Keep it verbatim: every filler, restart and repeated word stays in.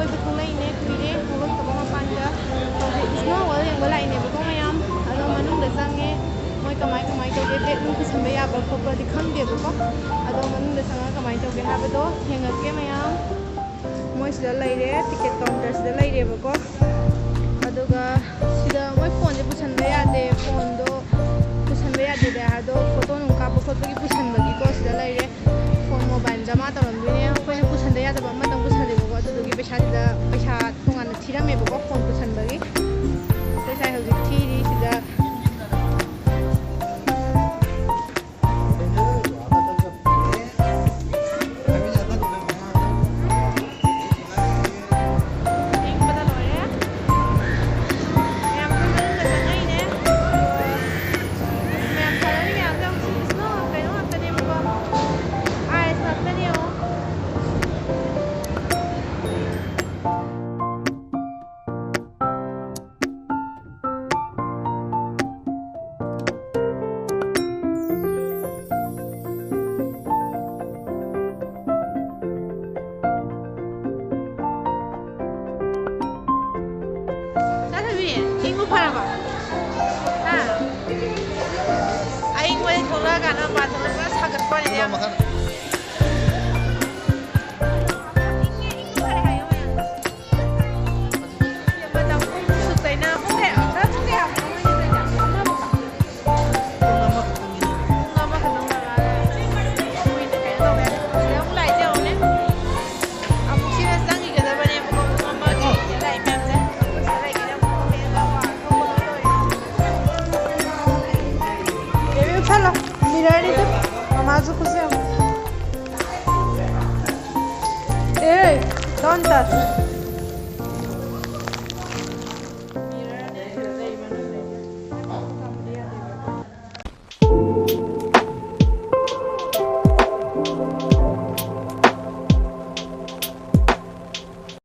ꯀꯣꯏꯕ ꯊꯣꯛꯂꯛꯏꯅꯦ, ꯀꯨꯏꯔꯦ ꯊꯣꯛꯂꯛꯇꯕ ꯃꯄꯥꯟꯗ꯫ ꯍꯧꯖꯤꯛ Snow World ꯌꯦꯡꯕ ꯂꯥꯛꯏꯅꯦꯕꯀꯣ ꯃꯌꯥꯝ꯫ ꯑꯗꯣ ꯃꯅꯨꯡꯗ ꯆꯪꯉꯦ꯫ ꯃꯣꯏ ꯀꯃꯥꯏ ꯀꯃꯥꯏ ꯇꯧꯒꯦ, bag ꯅꯨꯡ ꯄꯨꯁꯟꯕ ꯌꯥꯕ ꯈꯣꯠꯄꯗꯤ ꯈꯪꯗꯦꯕꯀꯣ꯫ ꯑꯗꯣ ꯃꯅꯨꯡꯗ ꯆꯪꯉꯒ ꯀꯃꯥꯏꯅ ꯇꯧꯒꯦ ꯍꯥꯏꯕꯗꯣ ꯌꯦꯡꯉꯛꯀꯦ ꯃꯌꯥꯝ꯫ ꯃꯣꯏ ꯁꯤꯗ ꯂꯩꯔꯦ, ticket counter ꯁꯤꯗ ꯂꯩꯔꯦꯕꯀꯣ꯫ ꯑꯗꯨꯒ ꯁꯤꯗ ꯃꯣꯏ phone ꯁꯦ ꯄꯨꯁꯟꯕ ꯌꯥꯗꯦ, phone ꯗꯣ ꯄꯨꯁꯟꯕ ꯌꯥꯗꯦꯗꯤ ꯍꯥꯏ, ꯑꯗꯣ photo ꯅꯨꯡ ꯀꯥꯞꯄ ꯈꯣꯠꯄꯒꯤ ꯄꯨꯁꯟꯕꯒꯤꯀꯣ ꯁꯤꯗ ꯂꯩꯔꯦ꯫ Phone, mobile ꯖꯃꯥ ꯇꯧꯔꯝꯗꯣꯏꯅꯦ꯫ ꯑꯩꯈꯣꯏꯅ ꯄꯨꯁꯟꯗ ꯌꯥꯗꯕ ꯑꯃꯇꯪ ꯄꯨꯁꯜꯂꯦꯕꯀꯣ, ꯑꯗꯨꯗꯨꯒꯤ ꯄꯩꯁꯥꯁꯤꯗ, ꯄꯩꯁꯥ ꯇꯣꯉꯥꯟꯅ ꯊꯤꯔꯝꯃꯦꯕꯀꯣ phone ꯄꯨꯁꯟꯕꯒꯤ꯫ ꯄꯩꯁꯥ ꯍꯧꯖꯤꯛ ꯊꯤꯔꯤ ꯁꯤꯗ꯫ ꯏꯪꯕꯗ ꯂꯣꯏꯔꯦ꯫ ꯃꯌꯥꯝ ꯑꯩꯈꯣꯏ ꯃꯅꯨꯡꯗ ꯆꯪꯉꯛꯏꯅꯦ꯫ ꯃꯌꯥꯝ ꯁꯥꯟꯅꯔꯤ ꯃꯌꯥꯝꯁꯦ ꯍꯧꯖꯤꯛ snow ꯀꯩꯅꯣ ꯉꯥꯛꯇꯅꯦꯕꯀꯣ꯫ Ice ꯉꯥꯛꯇꯅꯦ ꯌꯦꯡꯉꯣ꯫ ꯆꯥꯊꯕꯤ, ꯏꯪꯕ ꯐꯔꯕ? ꯍꯥ? ꯑꯏꯪꯕꯗꯤ ꯊꯣꯛꯂꯛꯑꯀꯥꯟꯗ ꯃꯄꯥꯟ ꯊꯣꯛꯂꯛꯄ ꯁꯥꯒꯠꯄ ꯋꯥꯅꯤꯅꯦ ꯌꯥꯝ꯫ ꯏꯪꯉꯦ, ꯏꯪꯕ ꯐꯔꯦ ꯍꯥꯏꯌꯣ ꯃꯌꯥꯝ꯫ ꯃꯇꯝ ꯄꯨꯡ ꯁꯨꯛꯇꯩꯅ ꯄꯨꯡ ꯀꯌꯥ, ꯈꯔ ꯄꯨꯡ ꯀꯌꯥ ꯍꯥꯞꯄꯅꯣ ꯃꯣꯏꯅ ꯇꯧꯔꯤꯗꯣ? ꯑꯃꯕꯨꯛ? ꯄꯨꯡ ꯑꯃꯈꯛꯇꯪ ꯉꯥꯏꯔꯦ꯫ ꯀꯨꯏꯅ ꯀꯩꯅꯣ ꯇꯧꯕ ꯌꯥꯗꯦ꯫ ꯁꯤꯗ ꯑꯃꯨꯛ ꯂꯥꯛꯏꯁꯦ ꯌꯦꯡꯉꯨꯅꯦ꯫ ꯑꯃꯨꯛ ꯁꯤꯗ ꯆꯪꯈꯤꯒꯗꯕꯅꯦꯕꯀꯣ꯫ ꯄꯨꯡ ꯑꯃꯒꯤ ꯁꯤꯗ ꯂꯥꯛꯏ ꯃꯌꯥꯝꯁꯦ꯫ ꯑꯩꯈꯣꯏ ꯁꯤꯗ ꯂꯩꯒꯦꯅ ꯑꯃꯨꯛ ꯊꯣꯛꯂꯛꯑꯦ꯫ ꯕꯦꯕꯤ ꯎꯠꯁꯜꯂꯣ꯫ Mirror ꯅꯤꯗꯣ꯫ ꯃꯃꯥꯁꯨ ꯈꯨꯠꯁꯦ ꯌꯦꯡꯉꯣ꯫ Hey, don't touch.